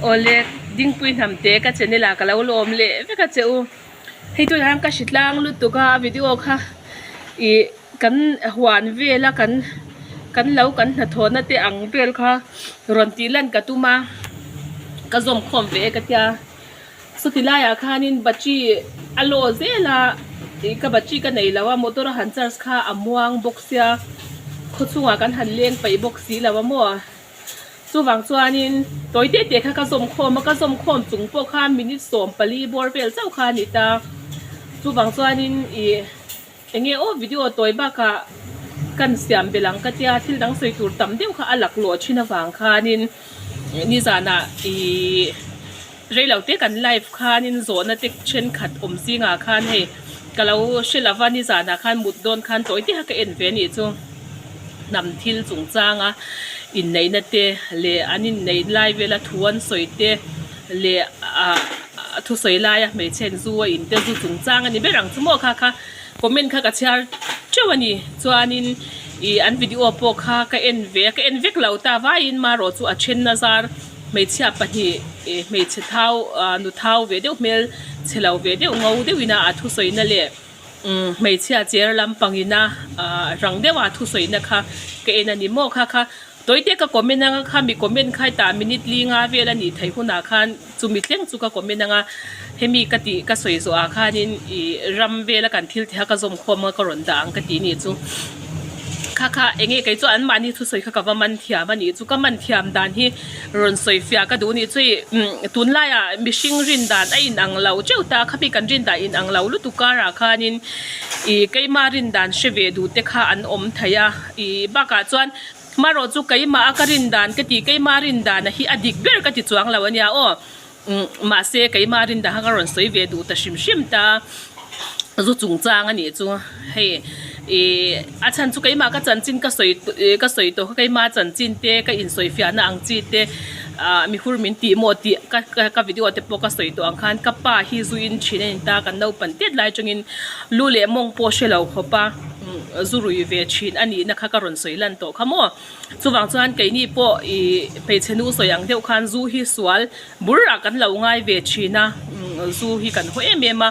Awle Dingpui Hnamte ka channel ah ka lo lawm leh vek a che u. Hei tunah hian ka hri tlang lutuk a video kha ih kan huan vel a kan kan lo kan hnathawhna te ang vel kha rawn tih lan ka tum a ka zawm khawm ve e ka tia. Chuti laiah khanin battery a law zel a ih ka battery ka nei lo a motor a han charge kha a muang bawk sia khaw chungah kan han leng paih bawk si lo a maw chuvang chuanin tawi teh teh kha ka zawm khawm a ka zawm khawm chung pawh khan minute 14 bawr vel chauh kha a ni ta chuvang chuanin ih. Enge aw video tawi bakah kan siam belh ang ka tia thil dang sawi tur tam deuh kha a laklawh thin avang khanin nizanah ihh reilo te kan live khanin zawhna te thenkhat awm zingah khan hei ka lo hre lova nizanah khan mut dawn khan tawi te kha ka en ve a nih chu hnam thil chungchanga inneihna te leh an inneih lai vela thu an sawi te leh ah thusawi laia hmeichhe in zu a in te zu chungchang a ni ber ang chu maw kha kha comment kha ka chhiar teuh a ni chuanin ih an video pawh kha ka en ve a ka en vek lo ta vaiin marawh chu a then na zar hmeichhia pahnih ih hmeichhe thau ah nu thau ve deuh hmel chhe lo ve deuh ngo deuh ina a thusawi na leh umm hmeichhia cher lampang ina ah rang deuha a thusawi na kha ka en a ni maw kha kha. Tawite ka comment anga kha mi comment kha hetah minute li nga vel a nih theih hunah khan chumi thleng chu ka comment anga hemi ka tih ka sawi zawh ah khanin ih ram vela kan thil tih kha ka zawm khawm anga ka rawn dah ang ka tih nih chu kha kha enge kei chu an mahni thusawi kha ka va man thiam a nih chu ka man thiam dan hi rawn sawi fiah ka duh nih chu ih tunlaiah mihring rin dan a in ang lo teuh ta khami kan rin dan in ang lo lutuk karah khanin ih keima rin dan hre ve duh te kha an awm thei a ih bakah chuan. Marawh chu keimah a ka rin dan ka ti, keimah rin dan a hi a dik ber ka ti chuang lo a nia aw. Mahse keimah rin dan kha ka rawn sawi ve duh ta hrim hrim ta, zu chungchang a nih chu hei ih a chhan chu keimah ka chanchin ka sawi ka sawi tawh kha keimah chanchin te ka insawi fiahna ang chi te ah mihur min tih maw tih ka ka video te pawh ka sawi tawh ang khan ka pa hi zu in thin a ni ta kan naupang tet lai atangin lu leh mawng pawh hre lo khawp a. Zu rui ve thin a nihna kha ka rawn sawi lan tawh kha maw. Chuvang chuan keini pawh ih hmeichhe nu sawi ang deuh khan zu hi sual bur ah kan lo ngai ve thin a, zu hi kan haw em em a.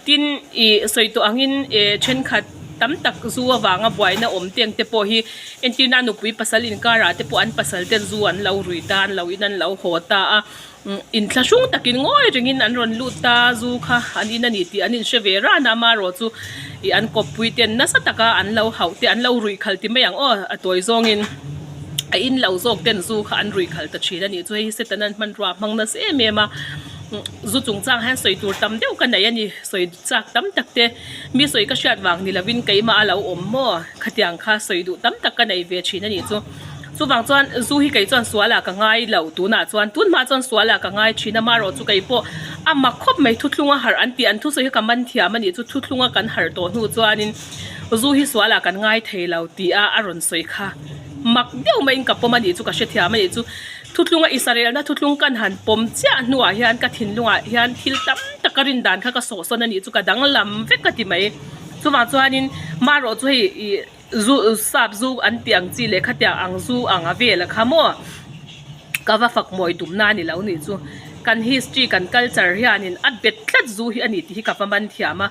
Tin ih sawi tawh angin eh thenkhat tam tak zu avanga buaina awm te ang te pawh hi entirna nupui pasal inkar ah te pawh an pasal ten zu an lo rui ta an lo in an lo haw ta a. Inthlahrung takin ngawi rengin an rawn lut ta, zu kha an in a ni tih an inhre ve ran a, amaherawh chu ih an kawppui ten nasa taka an lo hauh te an lo ruih khalh ti mai ang aw, a tawi zawngin a in lo zawk ten zu kha an ruih khalh ta thin a nih chu, hei hi Satan-a hmanrua a hmang nasa em em a, zu chungchang hian sawi tur tam deuh ka nei a ni, sawi chak tam tak te mi sawi ka hriat vang ni lovin keimah a lo awm maw, khatiang kha sawi duh tam tak ka nei ve thin a nih chu. Chuvang chuan zu hi kei chuan sualah ka ngai lo tunah chuan tun hma chuan sualah ka ngai thin a marawh chu kei pawh a mak khawp mai thuthlunga harh an tih an thusawi hi ka man thiam a nih chu thuthlunga kan harh tawh hnu chuanin zu hi sualah kan ngai thei lo tih a a rawn sawi kha mak deuh maiin ka pawm a nih chu ka hrethiam a nih chu thuthlunga Israelna thuthlung kan han pawm chiah hnuah hian ka thinlungah hian thil tam tak ka rin dan kha ka sawhsawn a nih chu ka danglam vek ka ti mai chuvang chuanin marawh chu hei ih. Zu sap zu an tih ang chi leh khatiang ang zu ang a vel a kha maw ka va fak mawi tum na a ni lo nih chu kan history kan culture hianin a bet tlat zu hi a ni tih hi ka va man thiam a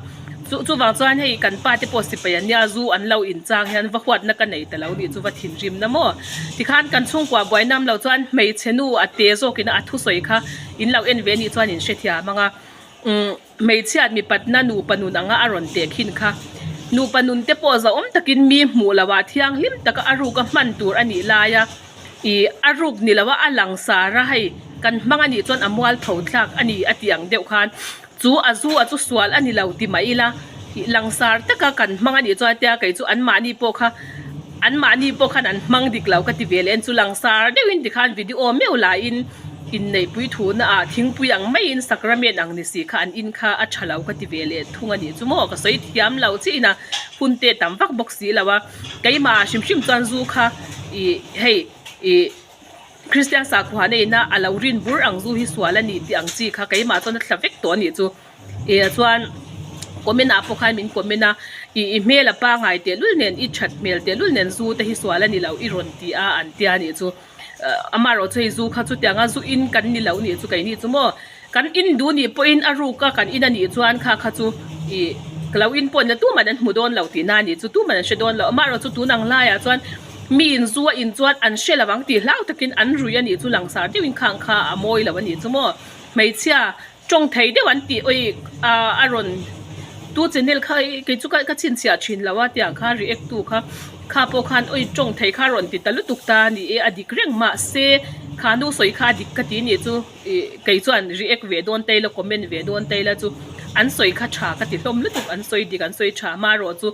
chu chuvang chuan hei kan pa te pawh sipai an nia zu an lo in chang hian va huatna ka nei ta lo nih chu va thinrim na maw tikhan kan chhungkua buai nam lo chuan hmeichhe nu a te zawkin a thusawi kha in lo en ve nih chuan in hrethiam ang a umm. Hmeichhiat mipatna nupa nun anga a rawn teh khin kha. Nupa nun te pawh zahawm takin mi hmuh loh ah thianghlim taka a ruk a hman tur a nih lai a, ih a ruk ni lo a a langsar a hei kan hmang a nih chuan a mualpho thlak a ni a tih ang deuh khan chu a zu a chu sual a ni lo ti mah ila ih langsar taka kan hmang a nih chuan tia kei chu anmahni pawh kha anmahni pawh khan an hmang dik lo ka ti ve leh en chu langsar deuhin tikhan video meuh laiin. Inneihpui thuna ah thingpui ang maiin sacrament ang ni si kha an in kha a tha lo ka ti ve leh thung a nih chu maw ka sawi thiam lo chiah in a hun te tam vak bawk si lo a keimah ah hrim hrim chuan zu kha ih hei ih Kristian sakhuana ina a lo rin bur ang zu hi sual a ni tih ang chi kha keimah chuan a thla vek tawh a nih chu ih chuan comment ah pawh khan min comment a ih i hmel a pangai tehlul nen i that hmel tehlul nen zu te hi sual a ni lo i rawn ti a an tia nih chu. Amaherawhchu hei zu kha chutianga zu in kan ni lo nih chu keini chu maw kan in duh nih pawhin a ruk a kan in a nih chuan kha kha chu ih ka lo in pawh na tuman an hmu dawn lo tihna a nih chu tuman an hre dawn lo amaherawhchu tun ang laiah chuan mi in zu a in chuan an hre lo ang tih hlau takin an rui a nih chu langsar deuhin khang kha a mawi lo a nih chu maw hmeichhia Tawng thei deuh an tih awi a rawn tu channel kha kei chu ka chhinchhiah thin lo a tiang kha react tu kha kha pawh khan awi tawng thei kha rawn ti ta lutuk ta a ni e a dik reng mahse kha nu sawi kha a dik ka ti nih chu ih kei chuan react ve dawn ta ila comment ve dawn ta ila chu an sawi kha tha ka ti hlawm lutuk an sawi dik an sawi tha amaherawh chu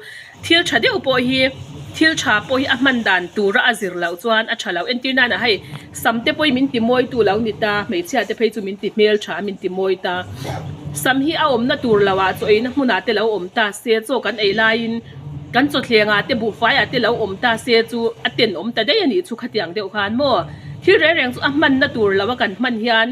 thil tha deuh pawh hi thil tha pawh hi a hman dan tura a zir loh chuan a tha lo entir nana hei sam te pawh hi min ti mawi tu lo ni ta hmeichhia te phei chu min ti hmel tha min ti mawi ta sam hi a awmna tur lo ah chaw eina hmunah te lo awm ta se chaw kan ei laiin kan chawthleng ah te buhfai ah te lo awm ta se chu a tenawm ta daih a nih chu khatiang deuh khan maw thil reng reng chu a hmanna tur lo a kan hman hian.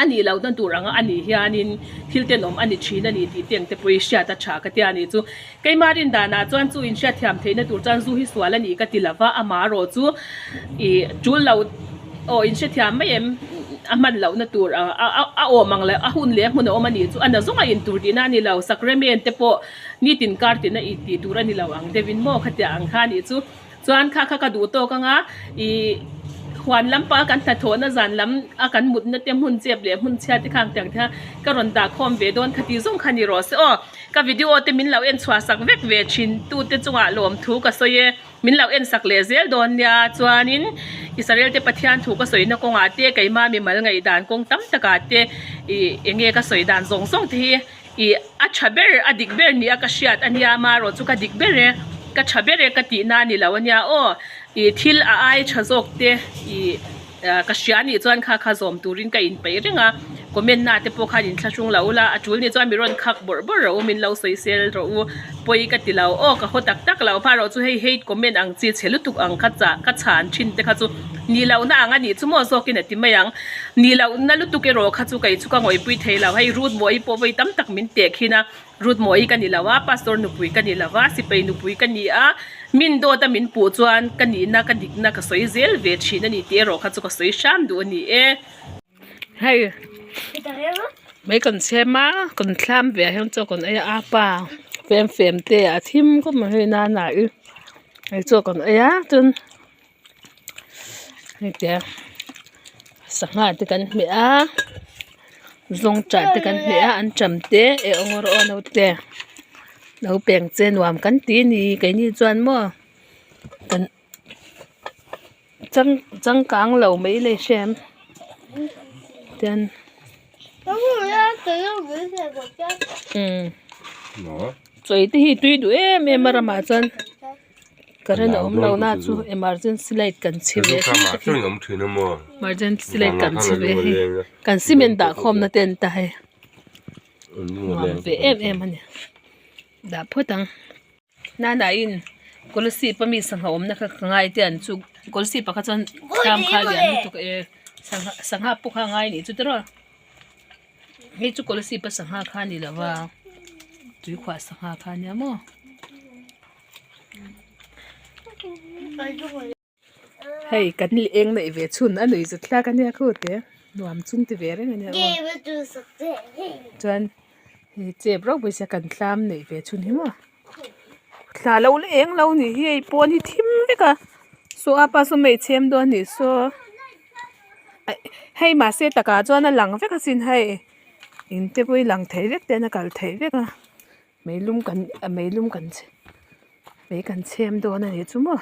A nih loh na tur anga a nih hianin thil tenawm a ni thin a ni tih te ang te pawh hi hriat a tha ka tia a nih chu. Keimah rindanah chuan chu inhriat thiam theihna tur chuan zu hi sual a nih ka ti lova amah erawh chu ih tul lo aw inhrethiam mai em a hman lohna tur a a awm ang leh a hun leh a hmun a awm a nih chu a na zawng a intur tihna a ni lo sacrament te pawh nitin kar tina ih tih tur a ni lo ang deuhin maw khatiang ang kha a nih chu. Chuan kha kha ka duh tawk anga ih huan lampang a kan hnathawhna zan lam a kan mutna te hmun chep leh hmun chhiat te kha ang tiang te kha ka rawn dah khawm ve dawn kha tih zawng kha ni rawh se aw. Ka video te min lo en chhuah sak vek ve thin tu te chungah lawmthu ka sawi e. Min lo en sak leh zel dawn nia chuanin Israel te Pathian thu ka sawina kawngah te keimah mimal ngaihdan kawng tam takah te ih eng nge ka sawi dan zawng zawng te hi Ih, a tha ber, a dik ber nia ka hriat a nia, marawh chu ka dik ber e, ka tha ber e ka tihna a ni lo a nia aw. Ih, thil a ai tha zawk te ih ka hria nih chuan kha kha zawm turin ka inpeih reng a, comment na te pawh khan inthlahrung lo ula, a tul nih chuan mi rawn khak bawrh bawrh rawh u, min lo sawi sel rawh u, pawi ka ti lo aw, ka haw tak tak lo, marawh chu hei hate comment ang chi chhe lutuk ang kha chah ka chhan thin te kha chu nih lohna ang a nih chu maw zawkin a ti mai ang. Ni loh na lutuk erawh kha chu kei chu ka ngawihpui thei lo. Hei Ruth Mawii pawh vawi tam tak min teh khin a, Ruth Mawii ka ni lo a, Pastor nupui ka ni lo a, sipai nupui ka ni a, min dawt a min puh chuan ka nihna ka dikna ka sawi zel ve thin a ni tih erawh kha chu ka sawi hram duh a ni e. Hei mai kan chhem a, kan thlam ve ah hian chaw kan ei a, apa fem fem te a thim khawp mai hei nana i hei chaw kan ei a chuan. Hetiang sangha te kan hmeh a zawngṭah te kan hmeh a anṭam te eh aw rawh aw naute naupang che nuam kan ti a ni keini chuan maw kan chang changkang lo mai le hrem tian umm chawi te hi tui duh em em a ramah chuan. Current a awm lo na chu emergency light kan chhi ve emergency light kan chhi ve hei kan cement dah khawm na te an ta hei nuam ve em em a ni dah phawt ang nana in kolasib a mi sangha awm na kha ka ngai te an chu kolasib ah kha chuan thlam kha a lian lutuk e sangha sangha pawh kha a ngai anih chu tiraw hei chu kolasib a sangha kha a ni lo va tuikhuah sangha kha a nia maw. Hei kan eng neih ve chhun a nuih zet hlak a nia khu te nuam chung ti ve reng a nia aw chuan hei chep rauh pawisa kan tlam neih ve chhun hi maw thla lo la eng lo nih hi hei pawn hi thim vek a saw a pa saw hmeichhe chhem dawn a nih saw hei mahse takah chuan a lang vek asin hei in te pawh hi lang thei vek ten a kal theih vek a. Meilum kan a meilum kan chhe mei kan chhem dawn a nih chu maw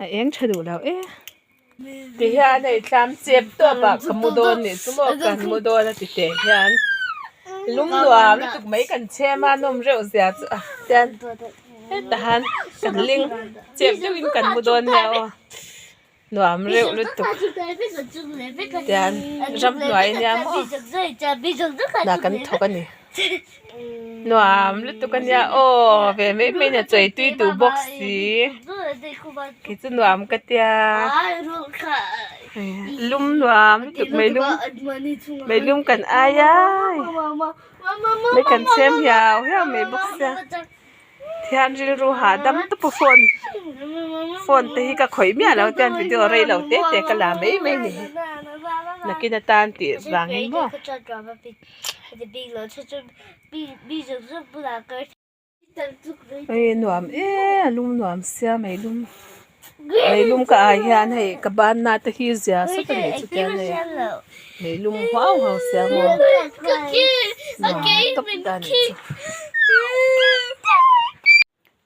a eng tha duh lo e ti hian hei thlam chep tawp ah ka mu dawn nih chu maw kan mu dawn a ti teh hian lum nuam lutuk mai kan chhem a nawm reuh zia chu a tian hetah hian kan ling chep deuhin kan mu dawn nia aw. Nuam reuh lutuk tian ramhnuai ania maw hna kan thawk a ni nuam lutuk ania aw ve mai mai in a chawi tui duh bawk si kei chu nuam ka tia lum nuam lutuk mai lum mai lum kan ai a mai kan chhem hiau hiau mai bawk sia. Thian rilru hahdam tawp a phone phone te hi ka khawih miah lo chuan video rei lo te te ka la mai mai ni hi nakin atan tih vangin maw. Hei nuam e a lum nuam sia meilum meilum ka ai hian hei ka banna te hi zia sawt a nih chu tiang hei meilum huau huau sia maw nuam tawp ta a nih chu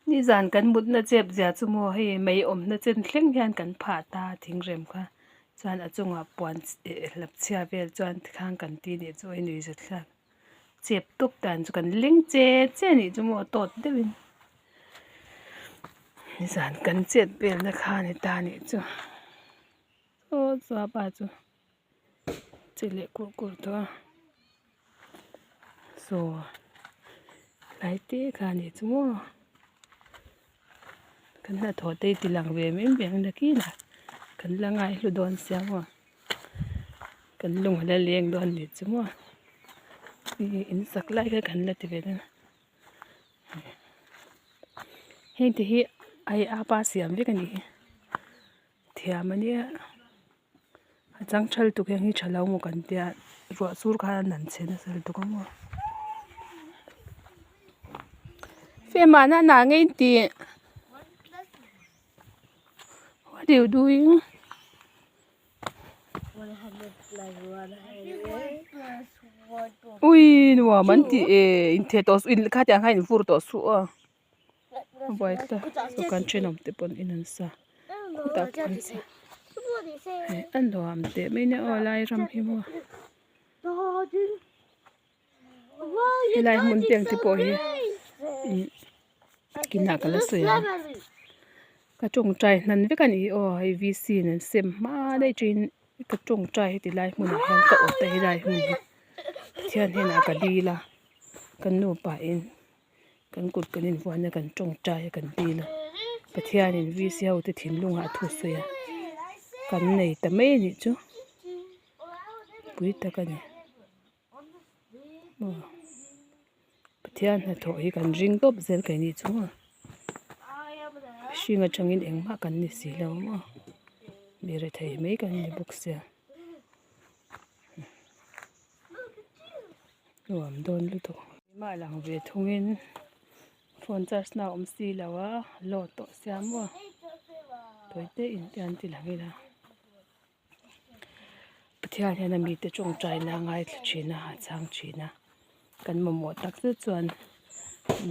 nizan kan mutna chep zia chu maw hei mei awmna chen thleng hian kan phah ta thingrem kha chuan a chungah puan hlap chhia vel chuan tikhan kan ti nih chu a inui zet thlak. Chep tawp dan chu kan leng che che anih chu maw tawt deuhin nizan kan chet velna kha a ni ta anih chu aw chuapa chu che leh kur kur tawh a saw tlai te kha anih chu maw kan hnathawh te hi ti lang ve mai mai ang nakinah kan la ngaihlu dawn sia maw. Kan lung a la leng dawn anih chu maw ih in sak lai kha kan la ti ve dawn a heng te hi hei apa siam vek anih hi thiam ania a chang thal tuk hian hi tha lo maw kan tia ruah sur khan a nan chhe nasa lutuk a maw fehmah na na ngei tih what you doing. Ui nuam an tih e intheh tawh suh in khatiang khan in vur tawh suh a a buai tlat saw kan thenawm te pawn in an sa khutah pawh an sa hei a nuam teh mai nia aw lai ram hi maw helai hmun te ang te pawh hi ih kinah ka la sawi ang ka tawngtai hnan vek a ni hi aw hei v c in an sem hma daih thin ka tawngtai heti lai hmunah hian ka awt a helai hmun hi Pathian hnenah ka dil a kan nupa in kan kut kan invuan a kan tawngtai a kan dil a Pathian in v c ho te thinlungah a thu sawi a kan nei ta mai a nih chu pui tak a ni. Aw Pathian hnathawh hi kan ring tawp zel kei ni chu maw mihring atangin engmah kan ni si lo maw mi rethei mai kan ni bawk sia nuam dawn lutuk engmah lang ve thungin phone charge na a awm si lo a load tawh sia maw tawi te in te an ti lang ila. Pathian hian a mite tawngtaina a ngaithla thin a a chhang thin a kan mamawh tak zet chuan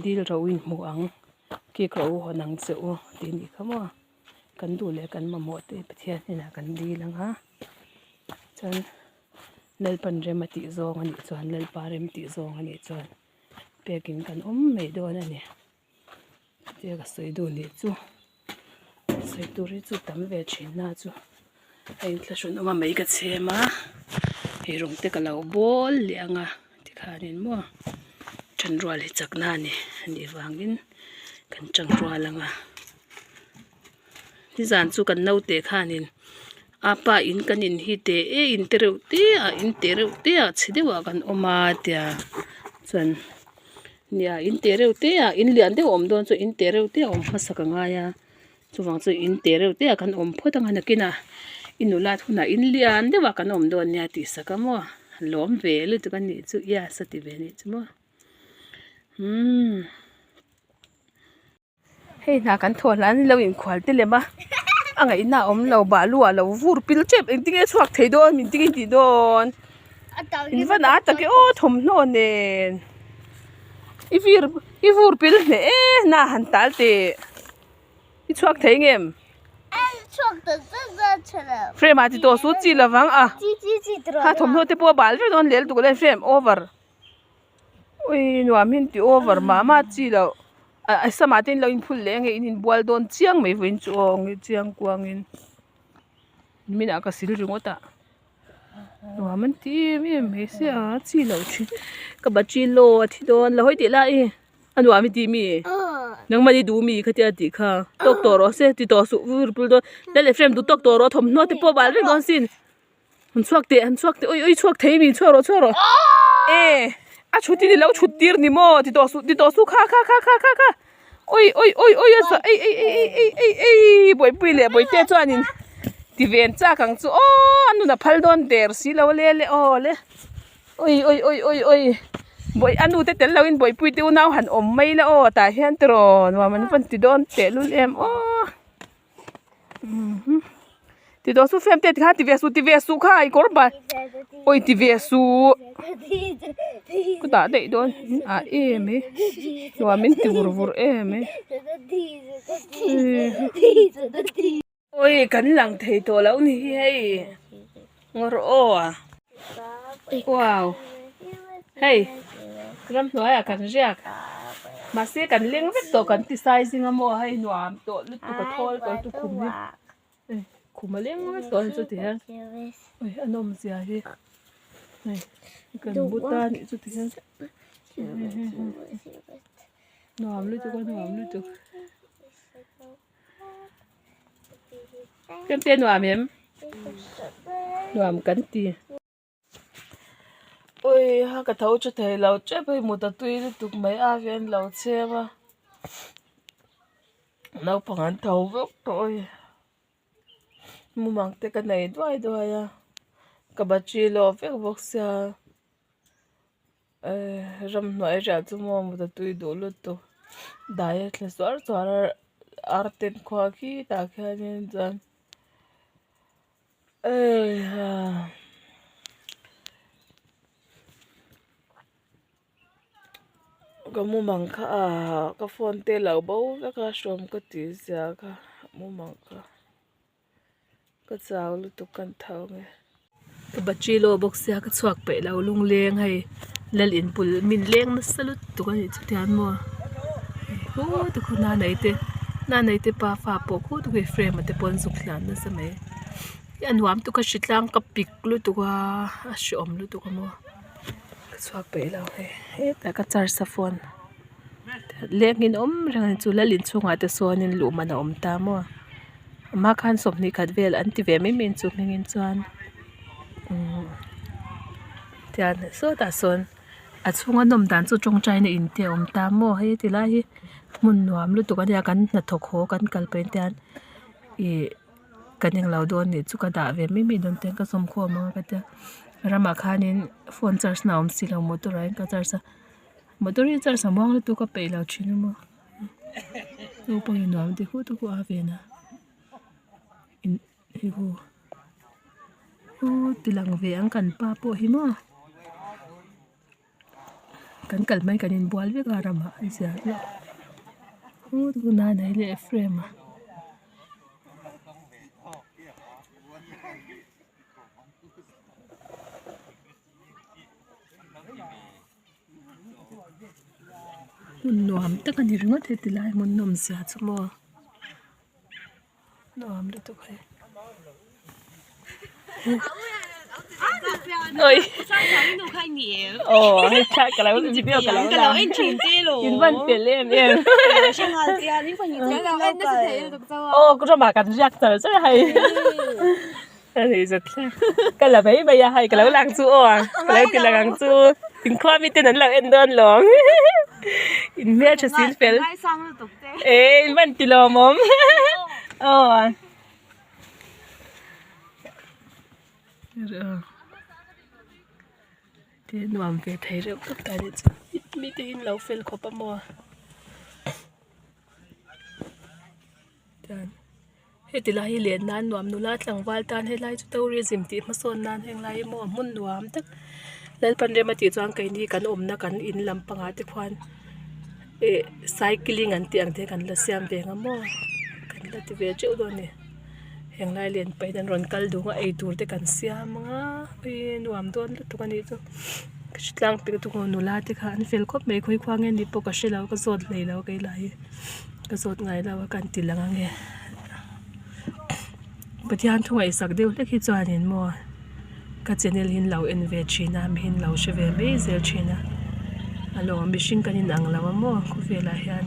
dil ro in hmu ang cake ro hawn ang che u tih a nih kha maw kan duh leh kan mamawh te Pathian hnenah kan dil ang a chuan Lalpan rem a tih zawng a nih chuan Lalpa rem tih zawng a nih chuan pekin kan awm mai dawn a ni. Chutia ka sawi duh nih chu sawi tur hi chu tam ve thin na chu a inthlahrun awm a mai ka chhem a ei rawng te ka lo bawl leh ang a tikhanin maw tangrual hi chak na a ni anih vangin kan tangrual ang a nizan chu kan naute khanin apa in kan in hi teh e in te reuh te ah in te reuh te ah chhe deuh ah kan awm a tia chuan. Nia in te reuh te ah in lian deuh a awm dawn chu in te reuh te a awm hmasak a ngai a chuvang chu in te reuh te ah kan awm phawt ang a nakinah i nulat hunah in lian deuh ah kan awm dawn nia tih sak a maw lawm ve lutuk a nih chu yes a ti ve a nih chu maw umm. Hei hna kan thawh hlan lo inkhual te lem a a ngaihna a awm lo balu ah lo vur pil tep engtin nge chhuak thei dawn min tingin tih dawn in van a tak e aw thawmhnaw nen i vir i vur pil hneh e na han tal teh i chhuak thei ngem frame ah ti tawh su chi lovang a kha thawmhnaw te pawh a bal vek dawn lel tuk alai frame over. Ui nuam hi an ti over mah mah chi loh a samah te in lo inphul leh ange in inbual dawn chiang mai vawiin chu aw nge chiang kuangin minah ka sil ringawt a nuam an ti em em mai sia chi loh thin ka bachi law a thi dawn lo hawi tih lai hi a nuam i tih mi nangmah i duh mi khatia tih kha tawk tawh rawh se ti tawh suh vur pul dawn lal ephraim duh tawk tawh rawh thawmhnaw te pawh bal vek dawn sin. Han chhuak teh han chhuak teh ui ui chhuak thei mi chhuak rawh chhuak rawh e a chhut in ilo chhut tir ni maw ti tawh suh ti tawh suh kha kha kha kha kha kha. Oi oi oi oi a za ei ei ei ei ei ei ei bawihpui leh bawihte chuanin ti ven chak ang chu aw a nun a phal dawn der si lo le le aw le oi oi oi oi oi bawih a nu te tel loin bawihpui te unau han awm mai la aw tah hian tiraw nuam an vawn ti dawn tehlul em aw ti dawn su fem te tikhan ti ve suh ti ve suh kha i kawr bal oi ti ve suh ka dah daih dawn ah em mai nuam in ti vur vur em mai oi kan lang thei tawh loh ni hi hei ngawr aw a wow hei ramhnuaiah kan riak mahse kan leng vek tawh kan ti sai zing a maw hei nuam tawh lutuk a thawl tawh chu khum hi hei khum a leng vek tawh a ni chuti hian ui a nawm zia hi hei kan bu ta a nih chuti hian nuam lutuk a nuam lutuk. Tlem te nuam em? Nuam kan ti. Ui ha ka tho tha thei lo tep hei mut a tui lutuk mai a hian lo chhem a. Naupang an tho vek tawh a hei. Mumang te ka nei duai duai a. Ka battery low vek bawk sia. Ehh ramhnuai riah chu maw mut a tui duh lutuk dai a tla zuar zuar a arten khua khi tah khianin chuan eiha ka mumang kha ah ka phone te lo bo vek a hrawm ka tih zia kha mumang kha. Ka chau lutuk kan tho nge. Ka battery low bawk sia ka chhuak peih lo lungleng hei lal in bul min leng nasa lutuk a nih chu tiang maw hei hu te khu nanei te nanei te pa fa pawh khu te khu frame ah te pawh an zuk hlan nasa mai a nuam tuk a hritlang ka pik lutuk a a hreawm lutuk a maw ka chhuak peih lo hei hetah ka charge a phone. Lengin awm reng a ni chu lal inchhungah te sawnin luh man a awm ta maw a hma khan sawmhnih khat vel an ti ve mai mai chu hmingin chuan umm tian sawtah sawn a chhunga nawm dan chu tawngtaina in te a awm ta maw hei ti lai hi hmun nuam lutuk a nia kan hnathawk haw kan kal peih te hian ih kan englo dawn nih chu ka dah ve mai mai dawn te ka zawmkhawm ang a ka tia ramah khanin phone charge na a awm silo motor ah hian ka charge a. Motor hi charge a muang lutuk a peih lo thin a maw naupang in nuam ti hu te khu a ven a in hei hu hu ti lang ve ang kan pa pawh hi maw kan kal hma in kan inbual vek a ramah a zia viau hu tunah leh frame a. Hmun nuam tak a ni ringawt heti lai hmun nawm zia chu maw nuam lutuk hei oi aw hei thla ka lo video ka lo la in van fel em em aw ramah kan riak char char a hei. Ka la mai mai a hei ka lo lang chu aw a ka lo ti lang ang chu inkhawm mi ten an lo en dawn lawm in hmeltha sil fel e in van ti lawmawm aw te nuam ve thei reuh khawp ta nih chu mite in lo fel khawp a maw. Heti lai hi len nan nuam nula tlangval tan helai chu tourism tih hmasawn nan heng lai hi maw hmun nuam tak Lalpan rem a tih chuan keini kan awmna kan in lam pangah te khuan ih cycling an tih ang te kan la siam ve ang maw kan la ti ve teuh dawn a ni heng lai len pahin an rawn kal duh ang a eitur te kan siam ang a ih nuam dawn lutuk a nih chu ka hre tlang pek lutuk a nula te kha an fel khawp mai khawi khua nge ni pawh ka hre lo ka zawt hlei lo keilai hi. Ka zawt ngai lo a kan ti lang ange Pathian thu ngaihsak deuh hlek hi chuanin maw ka channel hi an lo en ve thin a mi hi an lo hre ve mai zel thin a a lawm mihring kan inang lo a maw khawvelah hian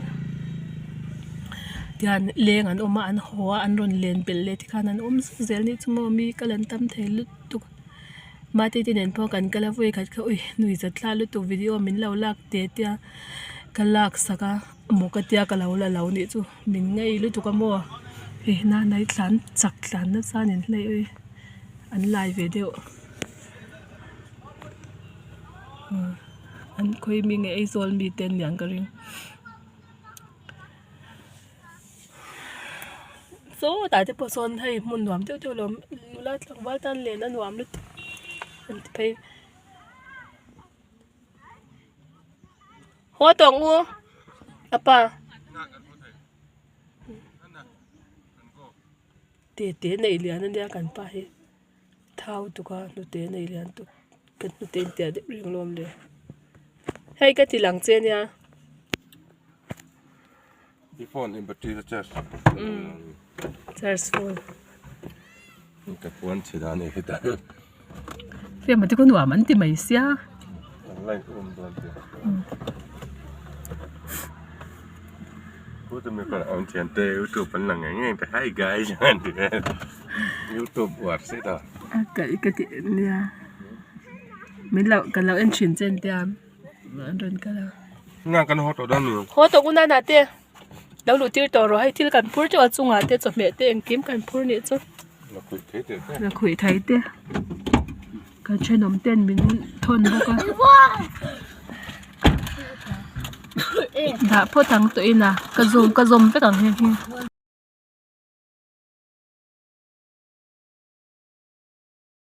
tian leng an awm a an haw a an rawn len belh leh tikhan an awm zuk zel anih chu maw mi kal an tam thei lutuk mahte te nen pawh kan kal a vawi khat kha ui nuihzat thlak lutuk video min lo lak te te a. Ka lak sak a maw ka tia ka lo la lo nih chu min ngei lutuk a maw hei nanai tlan chak tlan nasa a ni hlei ui an lai ve deuh an khawi mi nge Aizawl mi te an niang ka ring sawtah te pawh sawn hei hmun nuam deuh deuh lo awm nula tlangval tan len a nuam lutuk an ti phei. Haw tawng u apa te te nei lian ania kan pa hi thau tuk a hnute nei lian tuk kan hnute in tiah deuh reng alawm le hei ka ti lang che ania. I phone in battery kha charge charge full ka puan chhe dan e heta fiam te khu nuam an ti mai sia line ka awm dawn te Pu mi kal ang thian te youtube an lang ngei ngei te hi guys an ti vel youtube uar si ta ka ka ti nia min lo ka lo en thin chen te a an rawn kal a. Nga kan haw tawh dawn ni. Haw tawh u nana te lo luh tir tawh rawh hei thil kan phur teuh a chungah te chawhmeh te engkim kan phur nih chu. La khuih thei teh te. La khuih thei te. Kan thenawm ten min thawn bawk a. Dah phawt ang tawh ina ka zawm ka zawm vek ang heng hi.